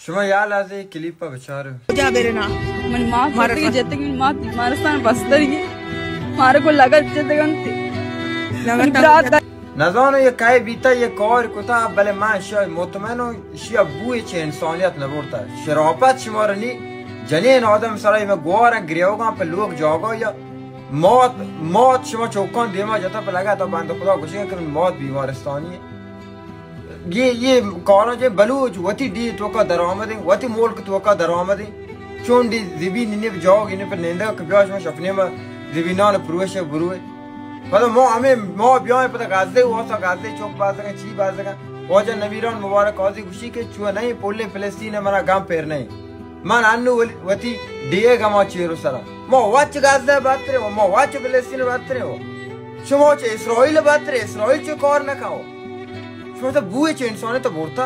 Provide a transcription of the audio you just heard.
شما یا لحظه کلیپ ءَ بچار. کجا برنا؟ من مات مارا مرتگی جتگی، من مات بیمارستان بستگی. مارا کو لگت جتگنتی. لگت من برات نزانو یہ کئے بیتا، یہ کار کتا، بلے من شا مطمئنو شیا بوئے چہ انسانیت نبرتا. شرافت شما رنی، جنین آدم سرا میں گوارا گریوگاں پہ لوگ جاگا یا موت، موت شما چوکان دیما جتا پہ لگا تا بند خدا گوشے کہ من موت بیمارستانی. یہ، یہ کارا جے بلوچ وتی ڈی توکا درآمدیں، وتی ملک توکا درآمدیں. چون ڈی زبین نے جاگ نے پر نندا کہ بیا شما شپنے ما زبینان پروش بروے. پدا ما ہمیں ما بیایں پدا غزے واسا غزے چوک بازگا چی بازگا. واجہ نمیران مبارک قاضی گوشی کہ چو نہیں پولے فلسطین منا گم پیر نہیں. من انو ولی وتی ڈیے گما چیرو سرا. ما وچ غزہ باترے و ما وچ فلسطین باترے و. شما چہ اسرائیل باترے، اسرائیل چہ کار نکاو. شما تو بوئے چہ انسانی تو برتا.